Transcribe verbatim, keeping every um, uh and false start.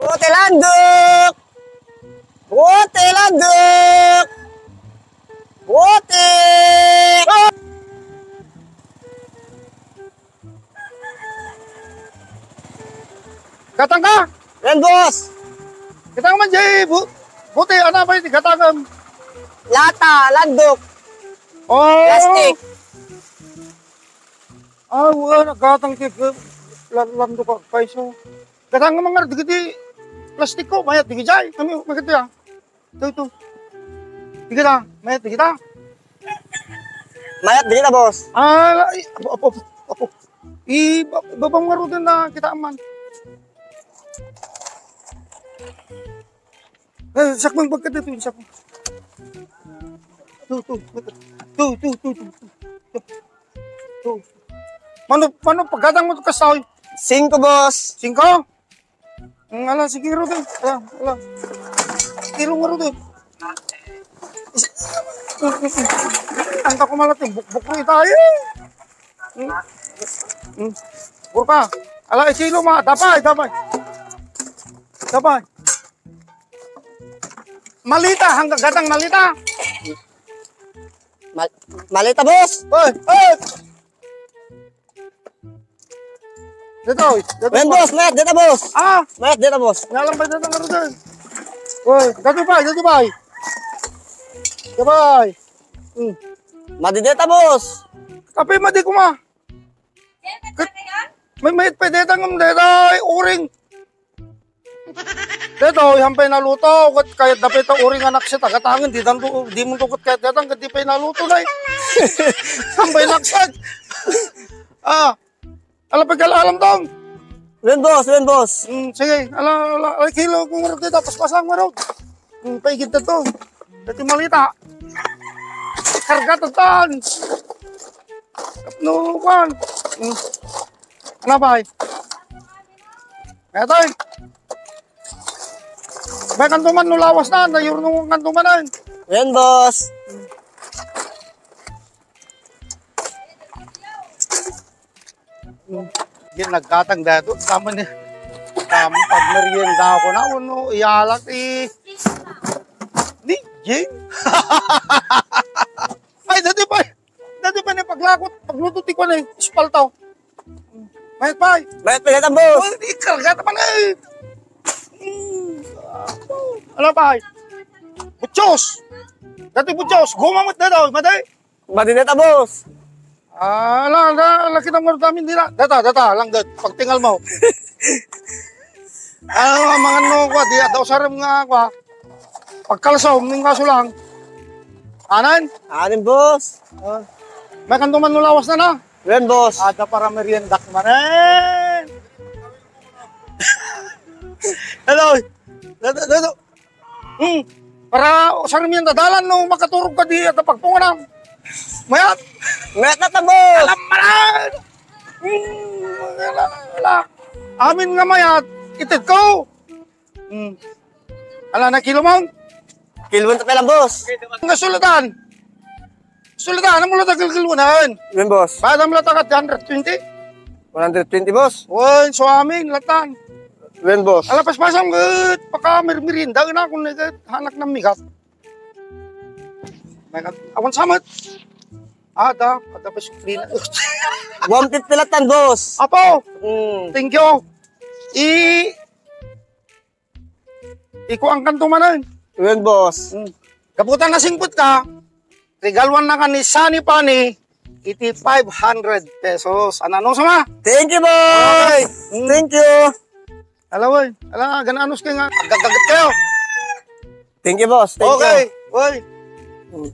Bote landok! Bote landok! Bote! Gatang ka? Wen, boss. Gatang man jay bu-, bote, ano ba yung gatangem? Lata, landok. Oh. Plastic. Ah, wala, gatang ti, la-, landok ka, paiso. Gatang nga mga digiti plastic ko, mayat digiti ay. Kami, maganda yan. Ito, ito. Digita, mayat digita. Mayat digita, boss. Ah, ay, apo, apo, apo, apo. I, ba-, babang nga rudin na kita man. Eh, sakmang pagkadito, sakmang. Tu, tu, tu, tu, tu, tu, tu, tu. Mano, mano, pagkadang mo to kastoy? Singko, boss. Singko? Mm, ala, sige, Rudy. Ala, ala. Kilo nga, Rudy. Ang ako malat yung bukbuk, Rudy, tayo. Mm. Mm. Burka. Ala, ikilo ma. Dapay, dapay. Dapay. Malita, hanggang gatang malita. Mal-, malita, boss. Oy, oy. Dito, dito, Wen, boss. Boss, mayat dito, boss. Ah, mayat dito, boss. Nalang pa dito nga rin. Oy, dito ba, dito ba? Dito ba? Hmm. Madi dito, boss. Kape, madi kuma. Kat-, may mayat pa dito, ngam dito, ay, uring. Dito, hampay naluto, kat kaya dapit ang uring anak siya, tagatangin, di danto, di mo tukot kaya datang, kat di pa naluto na eh. Hampay naksan. Ah, ala pagkalalam tong. Wen, boss, wen, boss. Hmm, sige, ala, ala, ala, kilo, kung marot dito, tapos pasang marot. Hmm, paigid na to. Dati malita. Karga to tan. No, kwan. Hmm. Ano ba eh? Eto eh. May kantuman no lawas na, nayurno ng kantuman eh. Yan, boss. Yan, nagkatang dato. Tama niya. Tama, pag merienda ako na, ano, iyalak eh. Di, Jing. Ay, dati pa. Dati pa ni paglakot, pagluto ti kwan eh, espalto. Mayat pay. Mayat pay, gatang, boss. Oh, ikarga ta pala eh. Ano pay? Butchos. Dati butchos, gumamot na daw, matay. Madineta, boss. Ah, ala, ala, ala, kita mo amin dira. Data, data, lang dat. Pagtingal mo. Ah, mangan mo kwa, di, daw sarem nga kwa. Pagkalsom, ning kaso lang. Anan? Anin, boss? Ah. May kanto man nulawas na na? Wen, boss. Ada para merienda man eh. Hello. Hello, hello. Hmm. Para sarem yan dadalan no makaturog ka di at pagpunganam. Mayat. Mayat na ta, boss. Alam mo na. Hmm. Wala, wala. Amin nga mayat. Itit ko. Hmm. Ala na kilo mo? Kilo mo ta lang, boss. Nga sulatan. Sulatan, ano mo lang tagal kilunan? Wen, boss. Bayad mo lang tagat hundred twenty. One hundred twenty, boss. Wen, so amin, latan. Wen, boss. Ala, paspasam ket, paka mir-, merienda, na akong naghanak ng migat. May kat-, awan samat. Ada, ada pa suplina. One fifty latan, boss. Apo, Mm. thank you. I, Ikuan kanto manen. Wen, boss. Hmm. Gaputan na singput ka, regaluan na ka ni Sunny Funny iti five hundred pesos. Ano, ano sama? Thank you, boss. Okay. Hmm. Thank you. Ala, oy. Ala, gananos kayo nga. Agagagat kayo. Thank you, boss. Thank Okay. you. Oy. Hmm.